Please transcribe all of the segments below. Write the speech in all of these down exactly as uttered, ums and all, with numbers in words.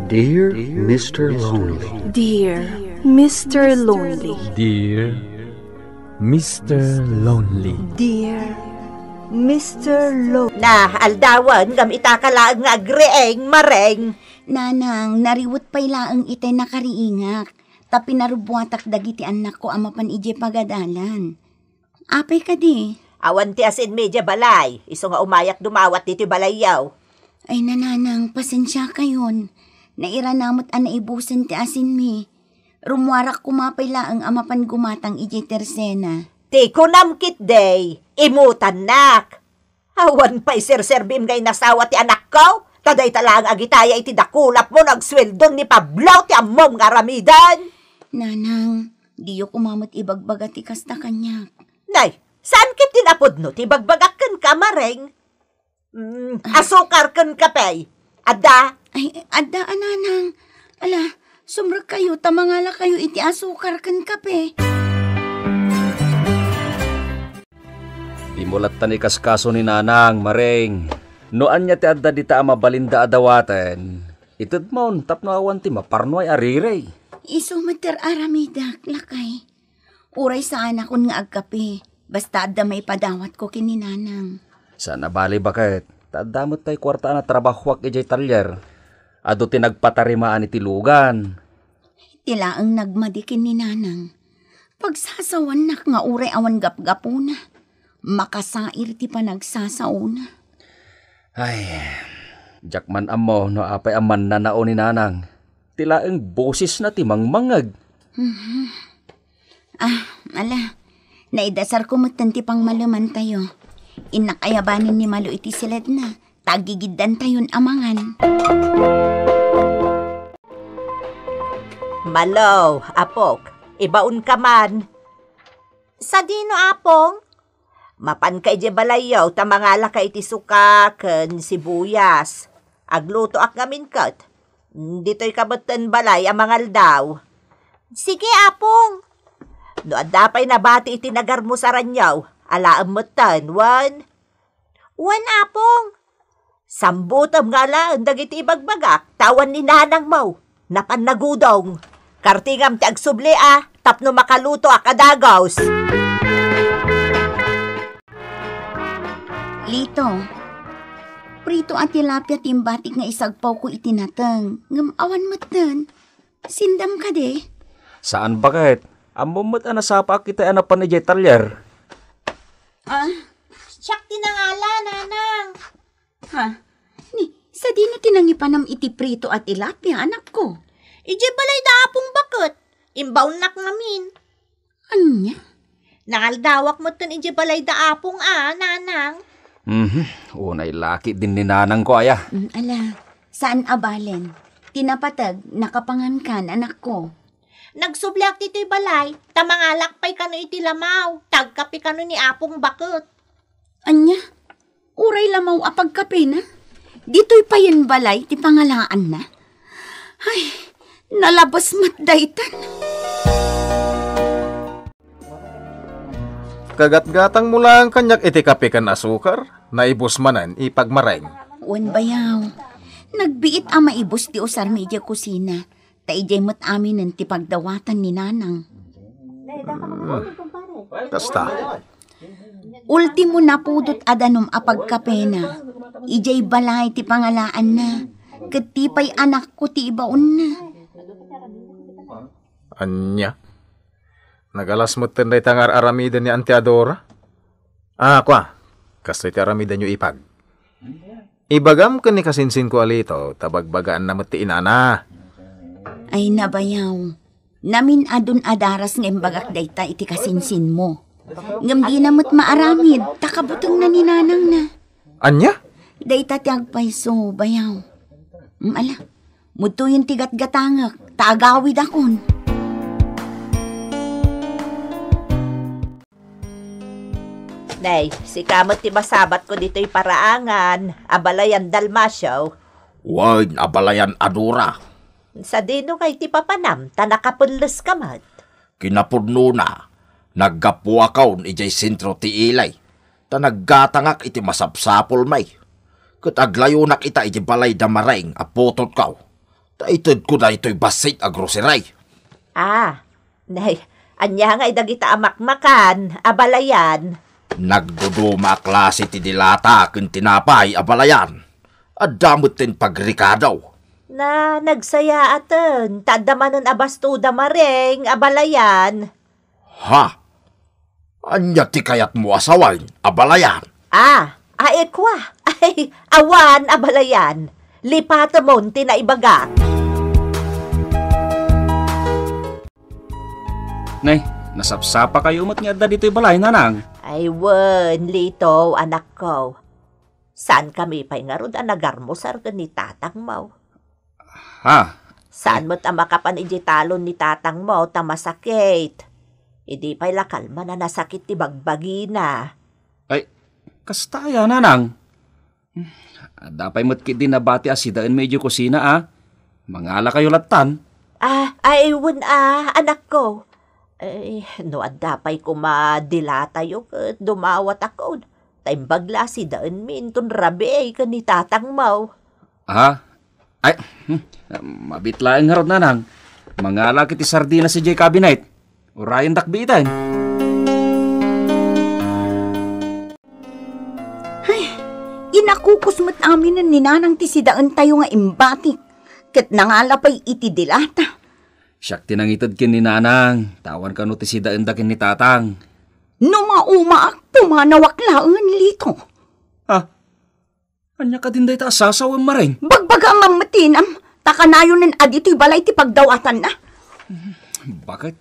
Dear Mister Lonely. Dear Mister Lonely. Dear Mister Lonely. Dear Mister Lonely. Na, aldawen, ngem ita ka laeng nga agriing, Mareng. Nanang, nariwet pay laeng itay nakariingak, ta pinarubbuatak dagiti annakko a mapan idiay pagadalan. Apay kadi? Awan ti asinmi idiay balay, isu nga umayak dumawat ditoy balayyo. Ay, nanang, pasensiakayon. Nairana met a naibusen ti asinmi. Rummuarak koma pay laeng a mapan gumatang idiay tersena. Ti kunam ketdi, imutannak. Awan pay serserbim nga inasawa ti anakko, ta dayta laeng agitaya iti dakulapmo no agsueldon ni Pablo ti ammom nga aramiden. Nanang, diyo koma met ibagbaga ti kasta kaniak. Nay, saan ketdin a pudno ti ibagbagak kenka, Mareng? Mm, asukar ken kape. Adda? Ay, adda a, nanang. Ala, sumrekkayo ta mangalakayo iti asukar ken kape. Dimo latta ni kaskaso ni nanang, Mareng. No ania ti adda dita a mabalinda a dawaten, itedmon tapno awan ti maparnuay a riri. Isu met ti ar-aramidek, lakay. Uray saanakon nga agkape, basta adda maipadawatko ken ni nanang. Saan a bale, baket, ta adda met tay kuarta a natrabahoak idiay talyer. Adu ti nagpatarimaan iti lugan. Ti laeng nagmadi ken ni nanang. Pagsasawannak nga uray awan gapgapuna. Makasair ti panagsasaona. Ay, diak man ammo no apay a mannanao ni nanang. Ti laeng bosesna ti mangmangngeg. Mhm. Ah, ala. Naidasarko metten ti pangmalemantayo. Innak ayabanen ni Malo iti siledna, ta agigiddantayon a mangan. Malo, apok, ibaonka man. Sadino, apong? Mapanka idiay balayyo ta mangalaka iti suka ken sibuyas. Aglutoak ngamin ket. Ditoyka metten balay a mangaldaw. Sige, apong. No adda pay nabati iti nagarmusaranyo, alaem metten, wen? Wen, apong. Sambutem nga alaen dagiti ibagbagak, ta awan ni nanangmo. Napan nagudong. Kartingam ti agsubli a, tapno makalutoak a dagus. Lito, prito a tilapia ti imbatik nga isagpawko iti nateng, ngem awan metten. Sindam kadi? Saan, baket. Ammom met a nasapaak iti a napan idiay talyer. Ah? Siak ti nangala, nanang. Ha? Ni, sadino ti nangipanam iti prito a tilapia, anakko? Idiay balay da Apong Baket. Imbaonnak ngamin. Ania? Nangaldawak metten idiay balay da Apong a, nanang. Mhm. Unay laki din ni nanangko, aya. Mm, ala, saan a balen. Ti napateg, nakapangankan, anakko. Nagsubliak ditoy balay, ta mangalak pay kano iti lamaw, ta agkape kano ni Apong Baket. Ania? Uray lamaw a pagkapena? Ditoy payen balay ti pangalaanna? Ay, nalabes met daytan. Kagatgatangmo laeng kaniak iti kape ken asukar, naibus manen, ipagmareng. Wen, bayaw. Nagbiit a maibus ti usarmi idiay kusina. Ta idiay met aminen ti pagdawatan ni nanang. Mm. Kasta. Ultimo napudot a danum a pagkapena, idiay balay ti pangalaanna, ket ti pay anakko ti ibaonna. Ania? Nagalas metten dayta nga ar-aramiden ni Auntie Adora? Ah, kua, kastoy ti aramidenyo ipag. Ibagam ken ni kasinsinko a Lito, ta bagbagaanna met ti inana. Ay, nabayaw. Namin-adun a daras nga imbagak dayta iti kasinsinmo. Ngem dina met maaramid, ta kabutengna ni nanangna. Ania? Dayta ti agpayso, bayaw. Mm, ala, mudtoyen ti gatgatangek, ta agawidakon. Nay, sika met ti masabatko ditoy paraangan, abalayan Dalmacio. Wen, abalayan Adora. Sadino ngay ti papanam, ta nakapelleska met? Kinapudnona, naggapuakon idiay sentro ti ili, ta naggatangak iti masapsapulmi. Ket aglayonak ita iti balay da Mareng a putotko. Ta itedko daytoy bassit a grocery. Ah, nay, ania ngay dagita a makmakan a balayan? Nagduduma a klase ti dilata ken tinapay a balayan. Adda met ti inpagrikado. Na, nagsayaaten, ta adda manen a bastoda mareng a balayan. Ha? Ania ti kayatmo a sawen a balayan? Ah, ay, kua. Ay, awan a balayan. Lipatemon ti naibagak. Nay, nasapsapakayo met nga adda ditoy balay, nanang? Ay, wen, Lito, anakko. Saankami pay ngarud a nagarmusar ken ni tatangmo. Ha? Saan met a makapan idiay talon ni tatangmo ta masakit. Idi pay la kalman a nasakit ti bagbagina. Ay, kasta aya, nanang? Adda pay met ketdi nabati a sidaenmi idiay kusina, a? Mangalakayo lattan. Ah, ay, wen a, anakko. Eh, no adda pay koma dilatayo ket dumawatakon. Ta imbag la a sidaenmi inton rabii ken ni tatangmo. Ah? Ay, hmm, mabiit laeng ngarud, nanang. Mangalak iti sardinas idiay cabinet. Urayendak biiten. Ay, inakukos met aminen ni nanang ti sidaentayo nga imbatik. Ket nangala pay iti dilata. Siak ti nangited ken ni nanang, ta awan kano ti sidaenda ken ni tatang. No maumaak, pumanawak laeng, Lito. Ah, ania kadin dayta a sasawem, mareng? Bagbagaam met ti inam, ta kanayonen a ditoy balay ti pagdawatanna. Bakit?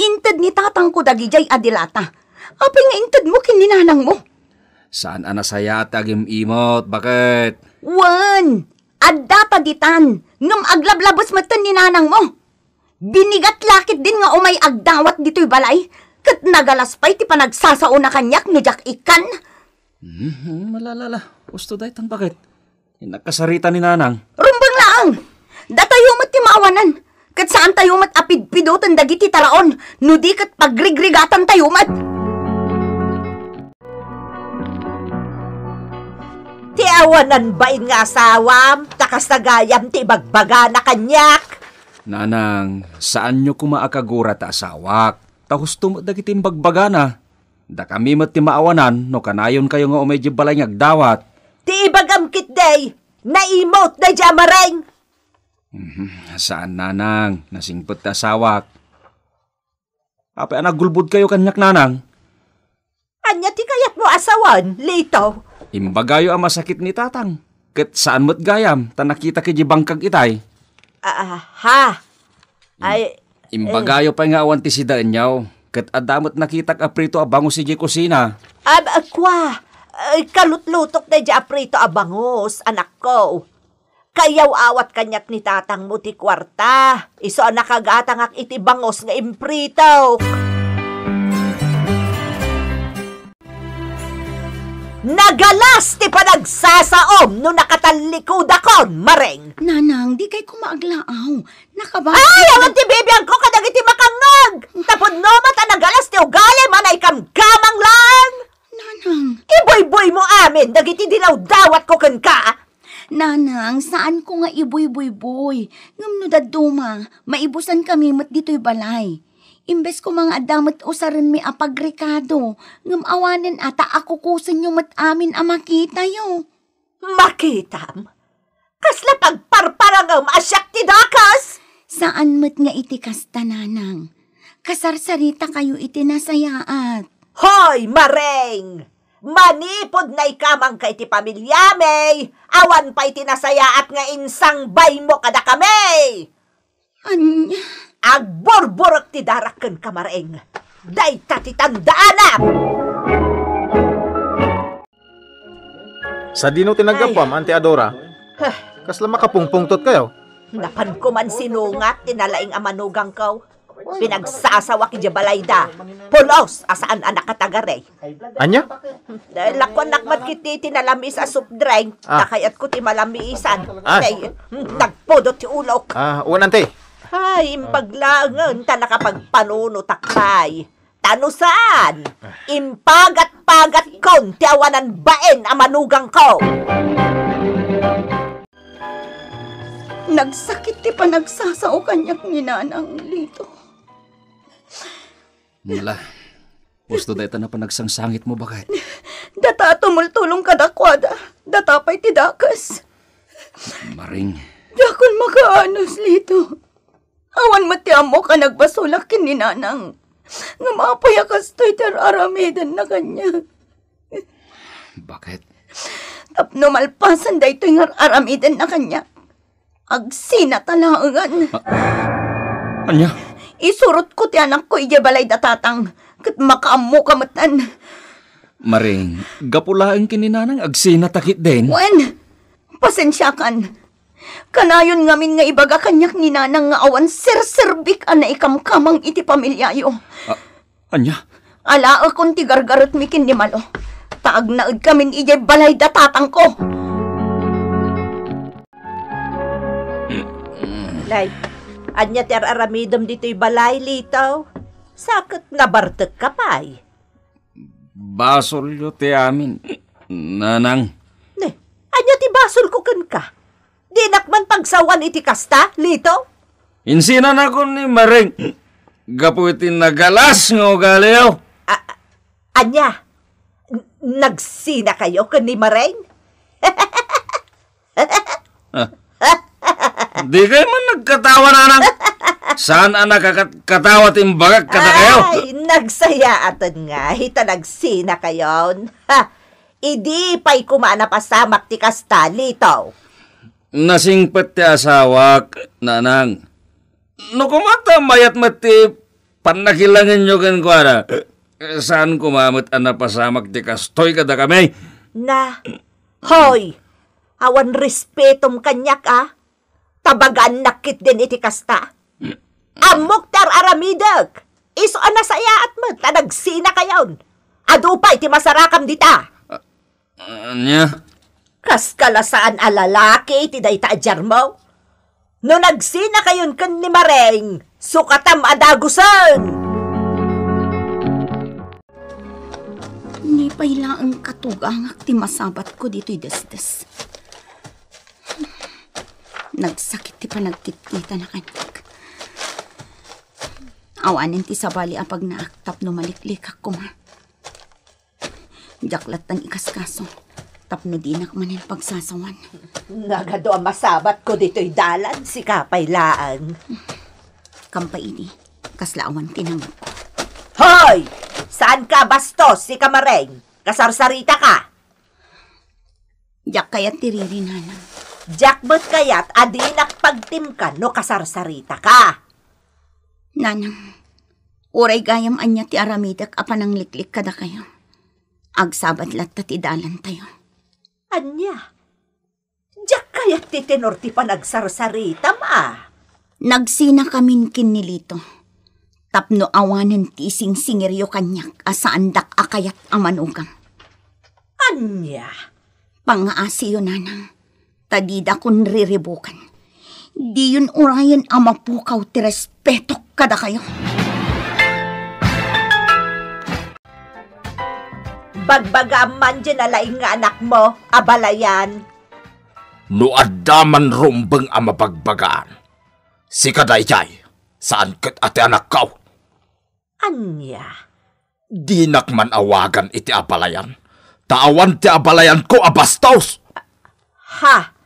Inted ni tatangko dagidiay a dilata. Apay nga intedmo ken ni nanangmo? Saan a nasayaat ti agim-imot, bakit? Wen, adda ta ditan, ngem aglablabes metten ni nanangmo. Binigat la ketdin nga umay agdawat ditoy balay, ket nagalas pay ti panagsasaona kaniak no diak ikkan. Hmm, malalala. Husto daytan, bakit? Nakasarita ni nanang. Rumbeng laeng! Datayo met ti maawanan, ket saantayo met a pidpidoten dagiti taraon, no di ket pagrigrigatantayo met. Ti awanan bain nga asawam, ta kasta gayam ti ibagbagana kaniak. Nanang, saanyo koma a kagura ta asawak, ta husto met dagiti imbagbagana. Dakami met ti maawanan no kanayonkayo nga umay idiay balay nga agdawat. Ti ibagam ketdi, naimut daydiay a mareng. Mhm, saan, nanang, nasingpet ti asawak. Apay a nagulbodkayo kaniak, nanang? Ania ti kayatmo a sawen, Lito? Imbagayo a masakit ni tatang. Ket saan met gayam, ta nakitak idiay bangkag itay. Aha. Im-, Ay, imbagayo pay nga awan ti sidaenyo. Ket adda met nakitak a prito a bangus idiay kusina. Ab-, kua, ay, kalutlutok daydiay a prito a bangus, anakko. Kayaw-awat kaniak ni tatangmo ti kuarta, isu a nakagatangak iti bangus nga impritok. Nagalas ti panagsasaom no nakatallikudakon, Mareng. Nanang, dikay koma aglaaw. Nakabati. Ay, awan ti bibiangko kadagiti makangngeg. Tapno met a nagalas ti ugalim a naikamkamang laeng. Nanang. Ibuyboymo amin dagiti dinawdawatko kenka. Nanang, saanko nga ibuybuyboy. Ngem no dadduma, maibusankami met ditoy balay. Imbes koma nga adda met usarenmi a pagrikado, ngem awanen a ta akukusenyo met amin a makitayo. Makitam? Kasla pagparparangem a siak ti dakes? Saan met nga iti kasta, nanang. Kasarsaritakayo iti nasayaat. Hoy, Mareng! Manipud naikamangka iti pamiliami, awan pay ti nasayaat nga insangbaymo kadakami! Ania? Agburburek ti darak kenka, Mareng. Dayta ti tandaanam! Sadino ti naggapuam, Auntie Adora? Huh. Kasla makapungpungtotkayo? Napanko man sinungat ti nalaing a manugangko. Pinagsasawak idiay balayda. Pulos a saan a nakatagari. Ania? Eh, lakuannak met ketdi ti nalamiis a soft drink. Ah. Ta kayatko ti malamiisan. Ah. Kay, hmm, nagpudot ti ulok. Ah, wen, Auntie. Ay, imbag laengen ta nakapagpanunotak pay. Ta no saan, impagat-pagatkon ti awanan bain a manugangko. Nagsakit ti panagsasao kaniak ni Nanang, Lito. Nala, husto dayta a panagsangsangitmo, baket. Data a tumultulong kadakuada, data pay ti dakes. Maring. Diakon makaanus, Lito. Awan met ti ammok a nagbasolak ken ni Nanang. Ngem apay a kastoy ti ar-aramidenna kaniak? Baket? Tapno malpasen daytoy nga ar-aramidenna kaniak, agsinata laengen. A-, ania? Isurotko ti anakko idiay balay da Tatang, ket makaammoka metten. Maring, gapu laeng ken ni Nanang, agsinata ketdin. Wen, pasensiakan. Kanayon ngamin nga ibaga kaniak ni Nanang nga awan serserbik a naikamkamang iti pamiliayo. A-, ania? Alaekon ti gargaretmi ken ni Malo, ta agnaedkamin idiay balay da Tatangko. Nay, ania ti ar-aramidem ditoy balay, Lito? Sa ket nabartekka pay? Basolyo ti amin, Nanang. Ne, ania ti basolko kenka? Dinak man pagsawan iti kasta, Lito? Insinanakon ni Maring gapu iti nagalas nga ugaliyo. A-, ania? N-, nagsinakayo ken ni Maring? Ah. Dikay man nagkatawa, Nanang. Saan a nakakatkatawa ti imbagak kadakayo? Ay, nagsayaaten nga, ita nagsinakayon. Ha, idi pay koma a napasamak ti kasta, Lito? Nasingpet ti asawak, Nanang. No koma ta mayat met ti pannakilangenyo kenkuana, saan koma met a napasamak ti kastoy kadakami. Na, hoy, awan respetom kaniak, a? Tabagaannak ketdin iti kasta. Ammok ti ar-aramidek. Isu a nasayaat met ta nagsinakayon. Adu pay ti masarakam dita. Ania? Kas kalasaan a lalaki ti dayta a diarmo. No nagsinakayon ken ni Maring, sukatam a dagusen! Ni pay laeng katugangak ti masabatko ditoy desdes. Nagsakit ti panagkitkitan a kaniak. Awanen ti sabali a pagnaak tapno maliklikak koma. Diak lattan ikaskaso tapno dinak manen pagsasawan. Nagadu a masabatko ditoy dalan, sika pay laeng. Kampay idi, kasla awan ti nangngegko. Hoy! Saanka a bastos, sika Maring? Kasarsarita ka! Diak kayat ti riri, Nanang. Diak met kayat a dinak pagtimka no kasarsarita ka. Nanang, uray gayam ania ti aramidek a panangliklik kadakayo, agsabat latta ti dalantayo. Ania? Diak kayat ti tenor ti panagsarsaritam a. Nagsinakamin ken ni Lito tapno awanen ti isingsingeryo kaniak a saandak a kayat a manugang. Ania? Pangaasiyo, Nanang, ta didakon riribukan. Diyon urayen a mapukaw ti respetok kadakayo. Bagbagaam man diay nalaing nga anakmo, abalayan. No adda man rumbeng a mabagbagaan, sika daydiay, saan ket a ti anakko. Ania? Dinak man awagan iti abalayan, ta awan ti abalayanko a bastos. Ha?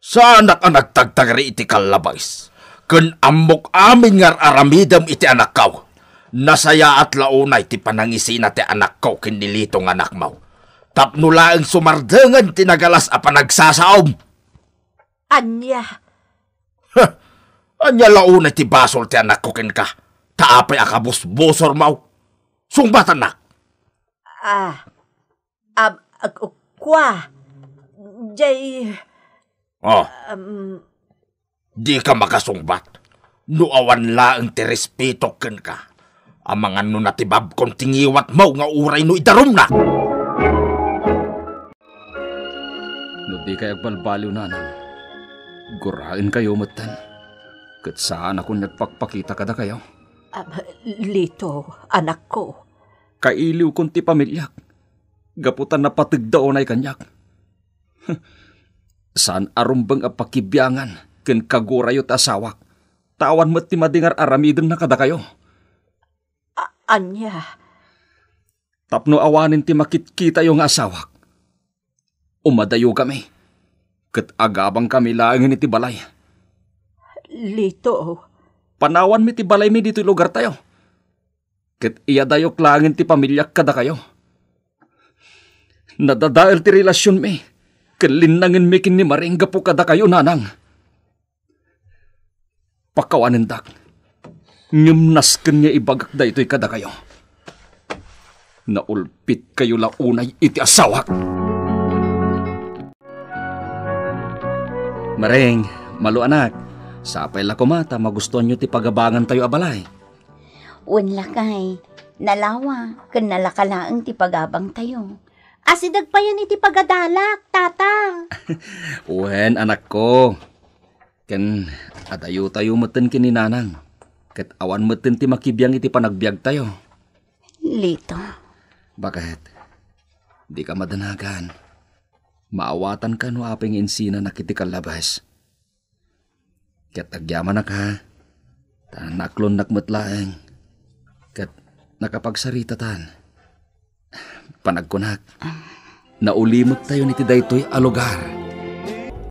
Saanak a nagtagtagri iti kallabes, ken ammok amin nga ar-aramidem iti anakko. Nasayaat la unay ti panangisina ti anakko ken ni Lito nga anakmo, tapno laeng sumardengen ti nagalas a panagsasaom. Ania? Heh, ania la unay ti basol ti anakko kenka? Ta apay a kabusbusormo? Sungbatannak. Ah, ab-, ag-, kua. Jay, Oh, um, dika makasungbat. No awan laeng ti respetok kenka, amangan no natibabkon ti ngiwatmo nga uray no idarumna. No dikay agbalbaliw, Nanang, guraenkayo metten, ket saanakon nga agpakpakita kadakayo. Ah, Lito, anakko. Kailiwkon ti pamiliak, gapu ta napategda unay kaniak. Saan a rumbeng a pakibiangan ken kagorayo ti asawak, ta awan met ti madi nga ar-aramidenna kadakayo. A-, ania? Tapno awanen ti makitkitayo nga asawak, umadayogami, ket agabangkami laengen iti balay. Lito. Panawanmi ti balaymi ditoy lugartayo, ket iyadayok laengen ti pamiliak kadakayo. Nadadael ti relasionmi ken linnangenmi ken ni Maring gapu kadakayo, nanang. Pakawanendak, ngem nasken nga ibagak daytoy kadakayo. Naulpitkayo la unay iti asawak. Maring, malo anak, sapay la koma ta magustuanyo ti pagabangantayo a balay. Wen lakay, nalawa ken nalaka laeng ti pagabangtayo. Asideg payen iti pagadalak, tata. Wen, anakko. Ken adayotayo metten ken ni nanang, ket awan metten ti makibiang iti panagbiagtayo. Lito. Baket, dika madanagan. Maawatanka no apay nga insinanak iti kallabes. Ket agyamanak, ha, ta naaklonnak met laeng. Ket nakapagsaritatan. Panagkunak, naulimektayon iti daytoy a lugar.